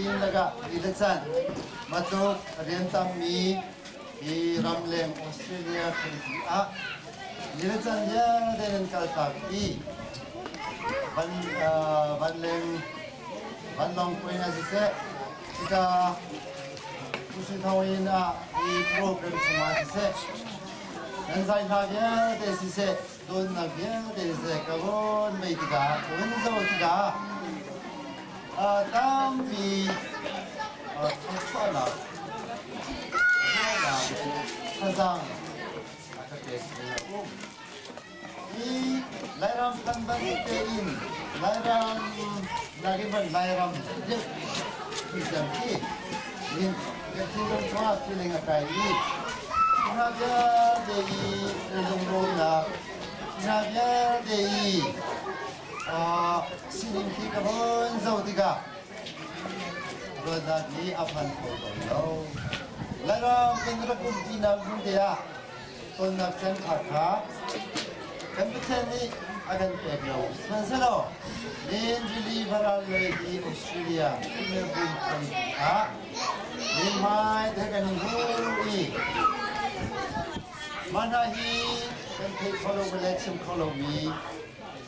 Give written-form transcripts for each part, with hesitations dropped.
chin lakah ni le can matluk rian tammi hi ramleng Australia khualipi ah ni le can vialte nan kaltak i van vanleng vanlawng puai ah siseh hika Pusi Thawnginn ah hi program chungah siseh nan zai hla vialte siseh dawtnak vialte siseh ka von mei tikah ka vun zoh tikah tampi thawchuahnak ruahnak thazaang a ka pek mi a um. Hi Lairam kan bantuk tein Lairam nakin van Lairam deuh khi khi nihin kan thinlung chungah feeling a kai i hna vialte i lungrawlnak hna vialte i sining khi ka von zoh tikah ruahnak nih a phan kho tawn lo. Lairam kan rak um tinak hmun te ah tonnak can kha kha kan Pathian nih a kan pek lo. Sihmanhsehlaw Main Rili varal lei i Australia Melbourne khualipi ah Myanmar te kan in hu i mah hna hi kan theih kho lo le chim kho lomi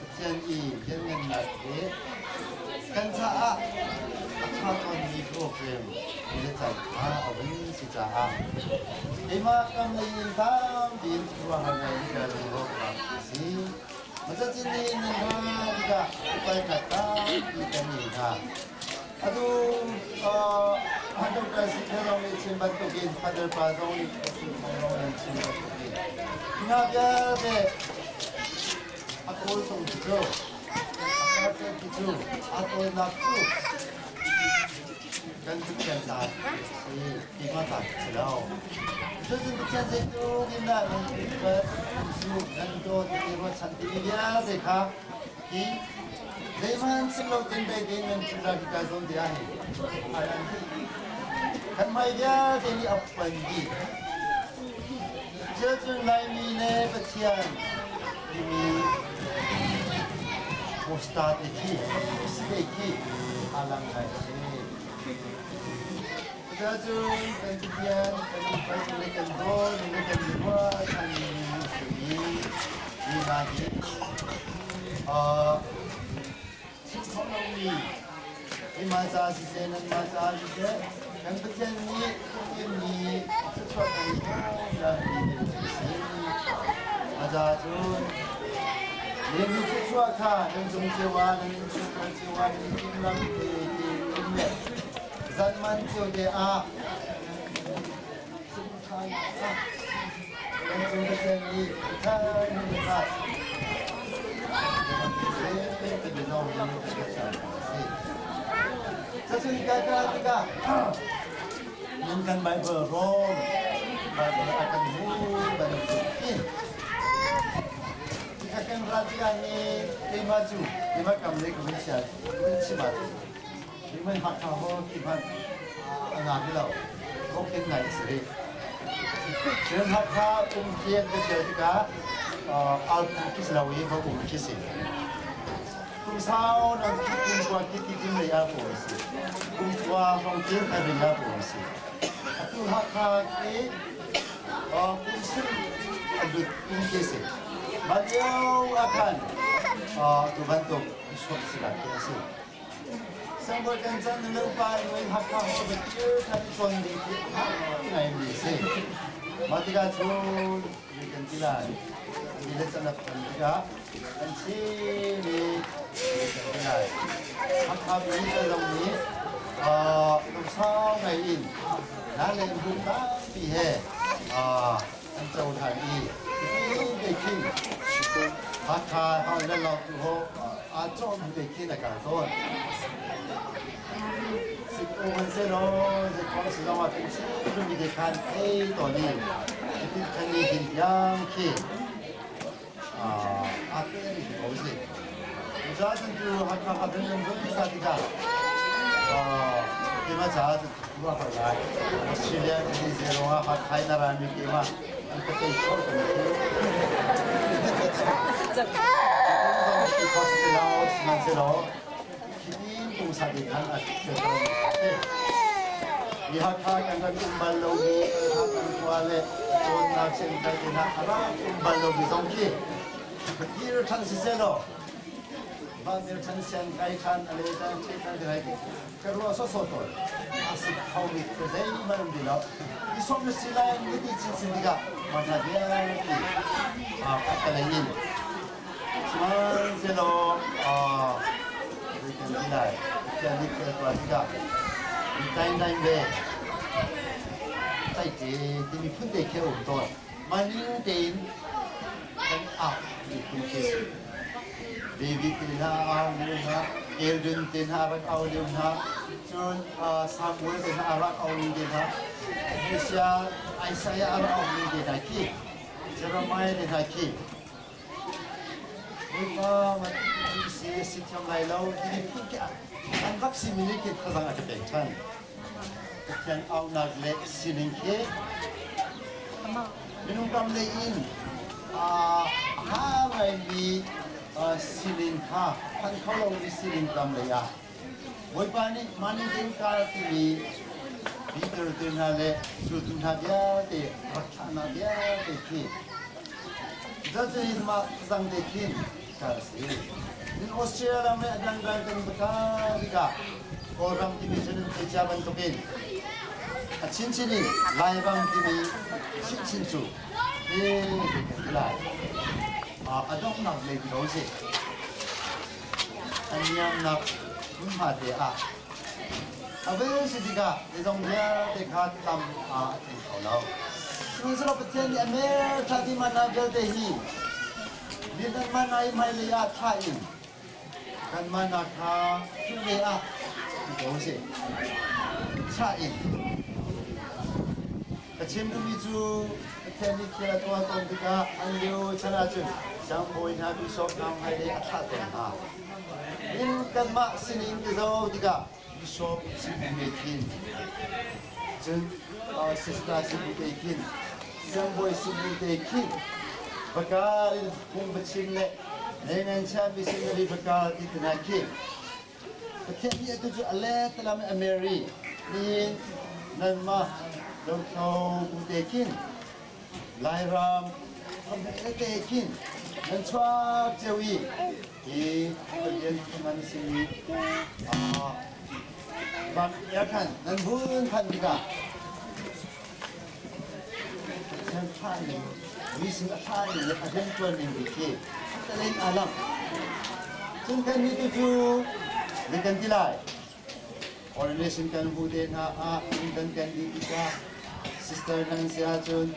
Pathian i lianngannak he kan caah a ṭha tawnmi program le caan kha a vun si caah keimah kam lei in tampi in khuaruahhar ngai in ka lungrawknak a si. Macacin nih nan hna tikah upaikhat tampi kan ngei hna. Atu Dr. Sikhe zong nih chim bantukin Father pa zong nih Pastor Thong zong nih chim bantukin hna vialte a kawltung cu a karter cu a tawlnak cu kan Pathian ta si keimah ta si lo. Cucun Pathian zeitluk in dah nan upat nan nan dawt ti ruahchan timi vialte kha hi zeihmanh chim lo tin dei tein nan ṭhut hika zawn te ah hin an dih. Kan hmai vialte nih a phuan dih. Cucun Laimi le Pathian timi poster te khi te khi a lang ngai si. Cucun kan Pathian kan upat le kan dawt le kan i ruahchan si i mi hna hi chim khawh lomi keimah ca siseh nanmah ca siseh kan Pathian nih thimmi thluachuah kan hmuhmi ding si. Aza cun mi thluachuah kha nan cung cio ah nan innchungkhar cio ah nan timhlamh te ti um le zanman cio te ah kan cung Pathian nih Pathian kha Cacun ka tikah nan kan Bible rom Bible a kan hmu bantukin a kan ra tikah ni keimah cu keimah kam le ka vun chia vun chim ah keimah Hakha ho ti hmanh a ngak lo vokin ngai a si rih. Cun Hakha um khi an ka fial tikah alpu khi si lo i va um khi si. Kum sau nan khi kum kua khi ti tim lei ah pawl si. Kum kua hrawng khi a ring ah pawl si. Atu Hakha khi kum sim a lut kum khi si. Mah lio ah khan tu bantuk suak si lai khi a si. Siangbawi kan can le upa in Hakha ho va kir kan i cawn ding khi ngai mi si. Mah tikah cun mi kan ti lai. Mi le can a phun tikah an chin i kan ti lai. Hakha mi le zong nih lungsau ngai in na le bu tampi he an cohlan i te khin Hakha hau le lo tu ho aa cawh te khin a kal tawn. Sik-u se lo zeikhong si zong ah kan chim mi te khan ei tawn i hitin khan ni hin tiang khi aa pe ri ko si. Cucaah cu Hakha pa kan kan vun sa tikah keimah caah ruah ko lai. Australia ti zero ah Hakha in a rami keimah an ka tei kho kan ti. Sihmanhsehlaw hitin pungsa te khan a Mi Hakha kan rak um bal lomi kan khua le cawnnak center te hna a rak um bal lomi zong khi Pakir ṭhan siseh law Vanmir ṭhan sian kai ṭhan a le ṭhan ṭhe ṭhan te lai ka ruah sawsawh tawn a si khomi ka zeihmanh um ti lo i sawm na si lai na ti chinchin tikah mah hna vialte a ka lei in Sihmanhsehlaw zei kan ti lai Pathian nih thil a tuah tikah mi taindain le caihte timi phun te khi a um tawn. Mah ning tein kan ak ti phun khi a si. David te hna a au lio hna, Eldon te hna a rak au lio hna, cun Samuel te hna a rak au lio te hna, Hosea, Isaiah a rak au lio te hna khi, Jeremiah te hna khi, Bawipa si a si thiam lai lo timi phun khi an rak simi nih khin thazaang a ka pek ṭhan. Pathian auhnak le sining khi minung ram lei in a ha ngaimi sining kha phan kho lomi sining ram lei ah Bawipa nih mah ning tein kal timi Peter te hna le zultu hna vialte rak thlahnak vialte khi Zocunin mah zang te khin kal a si. Nin Australia ram le a dangdang kan baka tikah Kawlram timi cu nan theih cia bantukin a chinchin in Lairam timi chinchin cu hi kan ti lai. A donghnak lei ti ko si. A niamnak hmunhma te ah a vil si tikah zeizong vialte kha tam ah a tling kho lo. Sihmanhsehlaw Pathian nih a mer ṭha ti mana vialte hi lian mana i hmailei ah thlah in kan mana kha hnulei ah ti ko sih. Thlah in Ka chim duhmi cu Pathian nih thil a tuah tawn tikah an lio chan ahcun siangbawi hna bishop hna hmailei a thlah tawn hna. In kanmah sinin ka zoh tikah bishop sibu te khin, cun sister sibu te khin, siangbawi sibu te khin, bakar in phung va chim le Nenganchia missionary bakar ti te hna khi Pathian nih atu cu a letalam a Mary nihin nanmah lothlo bu te khin Lairam te khin nan chuak cio i hi Pathian man simi van khan nan vun phan tikah Pathian thlah ning mi sin a thlah ning le a rianṭuan ning bik hi talen aa lang. Cun kan nih tu cu zei kan ti lai? Ordination kan hmu te hna ah kan kan dih tikah sister nan si ahcun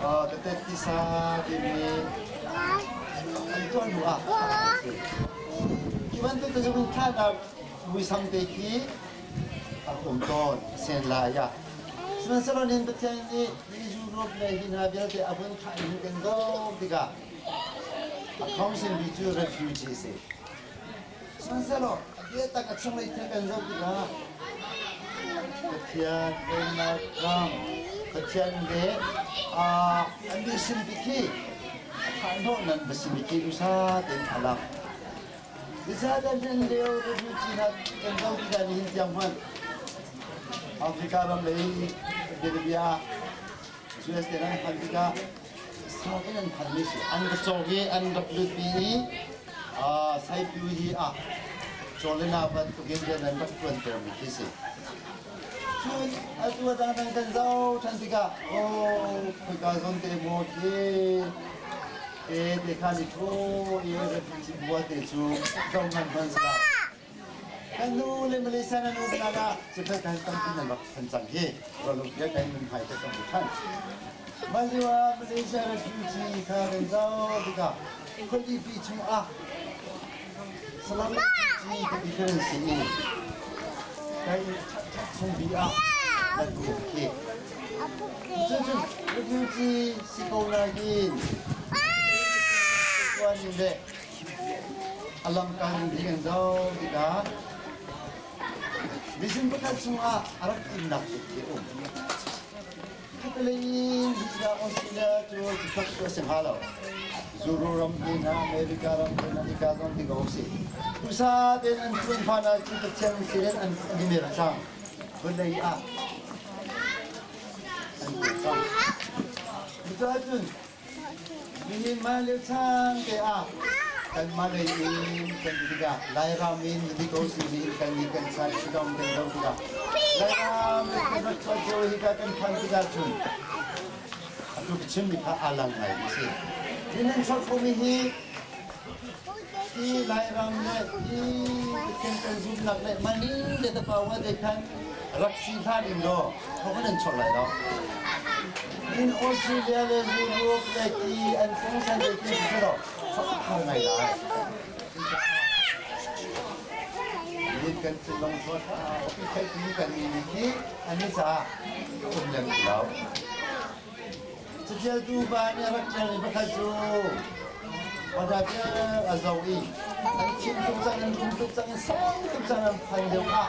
ka tet tisa timi an tuah hnu ah hi bantuk te cu thlahnak muisam te khi a um tawn sen lai ah Sihmanhsehlaw nihin Pathian nih Europe le hi hna vialte a vun thlah in kan zoh tikah a council mi cu refugee si. Sihmanhsehlaw a biatak a chunglei thil kan zoh tikah Pathian pennak ram Pathian le an mission ti khi a thahhnawh nan va simi khi dusa tein a lang. Zeicahtiah nan lio refugee hna kan zoh tikah nihin tiang hmanh Africa ram lei bianabia ah US te an phanh tikah sau in an phanmi si. An va cawk i an rak lutpi i Saipiu hi ah Chawlena bantukin rian an rak ṭuantermi khi si. Cun atu a dangdang kan zoh ṭhan tikah aw khoika zawn te maw khi te te khan i ṭhu i refugee bua te cu zoh ngan hmanh si lo. Kan nu le Malaysia nan umnak ah sifai kan tampi nan rak phan cang hi rualung bia kan nun hai te kan than. Mah lio ah Malaysia refugee kha kan zoh tikah khualipi chung ah salam refugee ka ti kan si i kai that chung bi ah nan um khi. Cucu refugee si ko nain tuan le A lamkal ding an zoh tikah mising pakhat chungah a rak imnak bik khi a um. Khatalei in Judah Australia cu cifak cu a si hnga lo. Zuru ram te hna, America ram te hna, nika zong ti ko si. Usa tein an tuan phan ahcun Pathian sirin an i mer cang. Vawlei ah an tuan cang. Cucaah nihin mah lio caan te ah kanmah lei in kan ti tikah Lairam in ti ko si nihin kan nih kan chan sidong kan do tikah Lairam in kan rak chuah cio hika kan phan tikah cun atu ka chimmi kha aa lang ngai mi si. Hi nan chuah khomi hi hi Lairam le hi Pathian kan zumhnak le mani le ta pawa te khan rak si hlah ding law thawk nan chuak lai lo. In Australia le Europe le ki an fungsan le ki si lo chuak har ngai lai. Nihin kan thinlung chuah pi thei pi kan mi hi an ni caah um lem ti lo. Caṭialtu pa nih a rak ṭialmi pakhat cu Padapial a zoh i an thin tuk cang, an rum tuk cang, sang tuk cang an phan deuh ah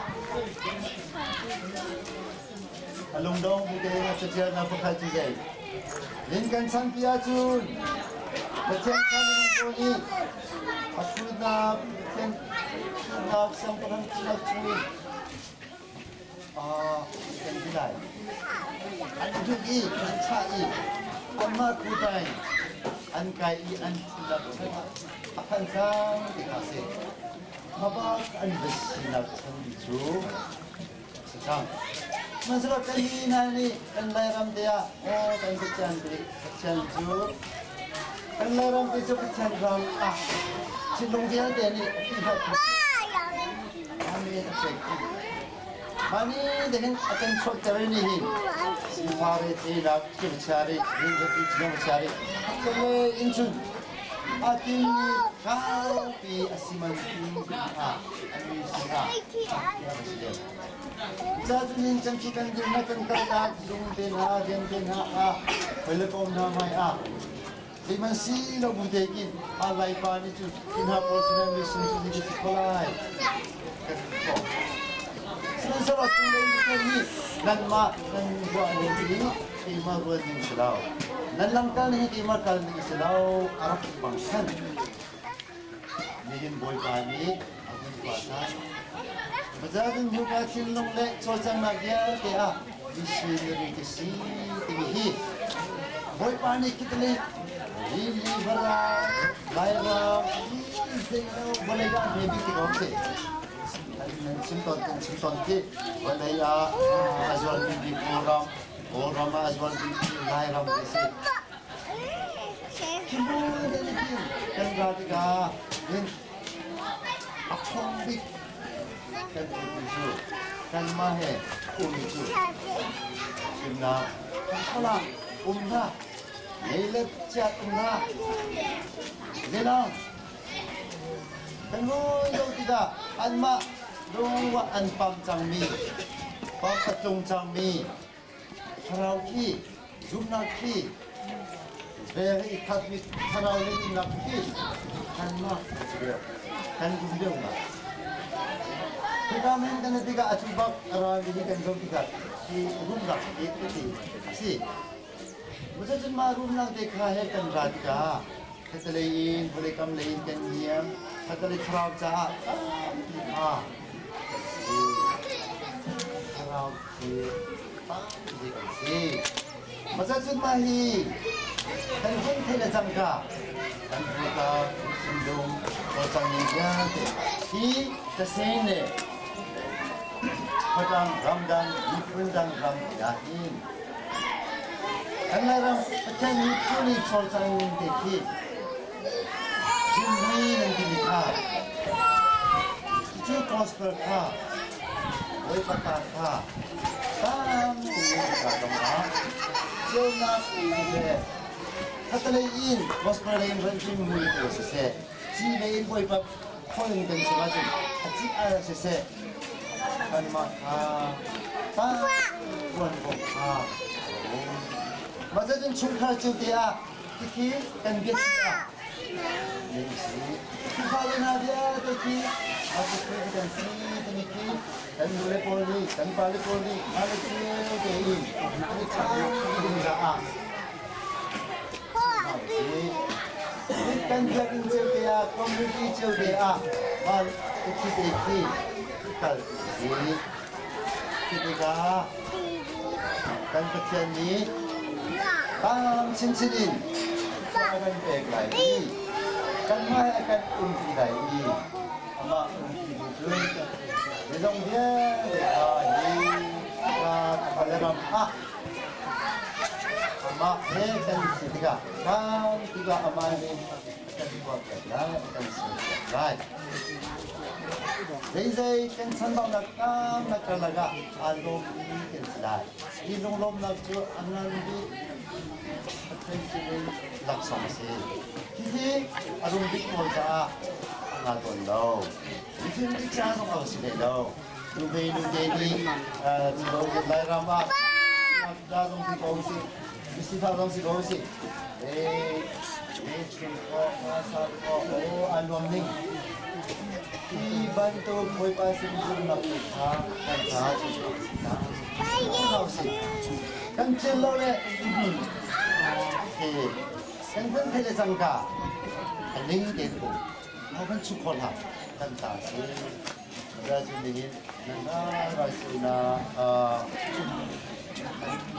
a lungdong bu tein a caṭialnak pakhat cu zei? Lincoln chanpi ahcun Pathian kha minung pawl nih a hrutnak Pathian hrutnak siangpahrang thihnak chungin kan ti lai. An duh i an chah i anmah kutai an kai i an thihnak chan a phan cang ti kha si. Hmabak an va sinak chan cu si cang. Sihmanhsehlaw kan hi hna nih kan Lairam te ah aw kan Pathian te Pathian cu kan Lairam te cu Pathian ram ah thinlung vialte nih a ti Amen a pek Mah nih hin a kan chuahter ni hin sifare teinak kirchiari rinrati chinongchiari kele in cun a tilmi kaupi a siman ah an mi sinah a si deuh. Ca cun kan cu kan dirnak kan kalnak zung te hna rian te hna ah hoi hna hmai ah Zeihmanh si lo bu te kin a Laipa nih cun hi hna pawl sinah mi sin cu hi si kho lai kan ti khawh. Sihmanhsehlaw cunglei Pathian nih nanmah nan ruah ning hi keimah ruah ning si lo. Nan lamkal ning hi keimah kal ning si lo a rak bang khan. Nihin Bawipa nih a hun tuah cang. Bazaar hmuka thinlung le cawlcanghnak vialte ah missionary ka si timi hi Bawipa nih kitali rili vara Lairam zeilo vawlei ah hme bik ti ko si. Nan chim tawn kan chim tawn khi vawlei ah a zual bik Kawlram Kawlram ah a zual bik Lairam ti si. Kan ra tikah hin a khong bik kan ummi cu kanmah he ummi cu chimnak khalah um hna meilet chiat um hna zelang kan ngoi lo tikah anmah lungwa an pam cangmi pam a tlung cangmi Thlarau khi zumhnak khi ve i khatmi thlarau le nunnak khi kanmah kan si deuh kan rum deuhnak. Hika men kan tikah a cu bak a rami hi kan zoh tikah hi rumnak te ti a si. Cucun mah rumnak te kha he kan ra tikah khatalei in vawlei kam lei in kan niam khatalei thlarau caah tampi kha si. Thlarau khi tampi kan si. Mazacun mah hi kan hun theih le cangka kan pupa thinlung cawlcang ning vialte hi tasing le khuadang ramdang miphun dang ram ti ah hin kan Lairam Pathian miphun i cawlcang ning te khi zumhui nan timi kha cucu gospel kha Bawipa ta kha tampi ka zongah ceunak siseh khatalei in gospel lei in ranṭin mui ko siseh ci lei in Bawipa khawl in kan chim ahcun a ci al siseh kanmah kha ta tuanvo kha mah cun chungkhar cu te ah tikhi kan biathli ah nan si. Khrihfa hna vialte khi Khrih kan si timi khi kan nule pawl nih kan pale pawl nih mah cio tein an i thlak ding caah si. Kan biakinn cio te ah, community cio te ah mah khi te khi kal si. Khi tikah kan Pathian nih tam chinchin in a kan pek lai i kanmah he a kan umpi lai i amah umpi bu cun zeizong vialte kha hi ka le ram ah amah he kan si tikah kan tikah amah nih a kan tuahpiak lai, a kan serpiak lai. Zeizei kan chanbaunak tamnak karlak ah aa lawmmi kan si lai. Hi lunglawmnak cu a ngan bik Pathian sinin laksawng a si. Hihi a rum bik pawl caah a nga tawn lo. Mifim bik ca zong a si hlei lo. Nuhmei nute nih Cilo Lairam ah da zong si ko usih, misifak zong si ko usih. Chung khawh, sa khawh, o aa nuam ning. Hi bantuk Bawipa sin zumhnak kha kan caah cu kan thil lo le kan kan thei le cangka a ning tein um ho kan chuh khawh hlah kan ta si ra cu nihin nan ra si na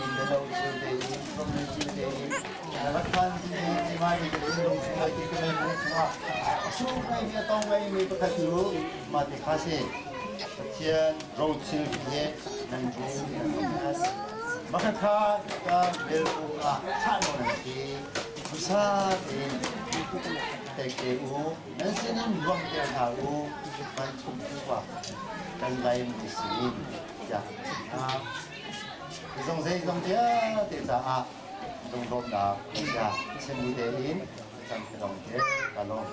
in le lo cu te in community te in rak phan ti ti mai mi kan lung chung lai ti kan mi chungah su ngai mi tong ngai mi pakhat cu ma te kha si Pathian rothil he nan rum Makakha ka belbu ah thah nawn an si usa tein tek te u nan sinin luang ter hna u van chung khua kan lai mi sin tiah zong zei zong vialte caah lunglawmhnak bia chim tein cang te lawng te ka lawm.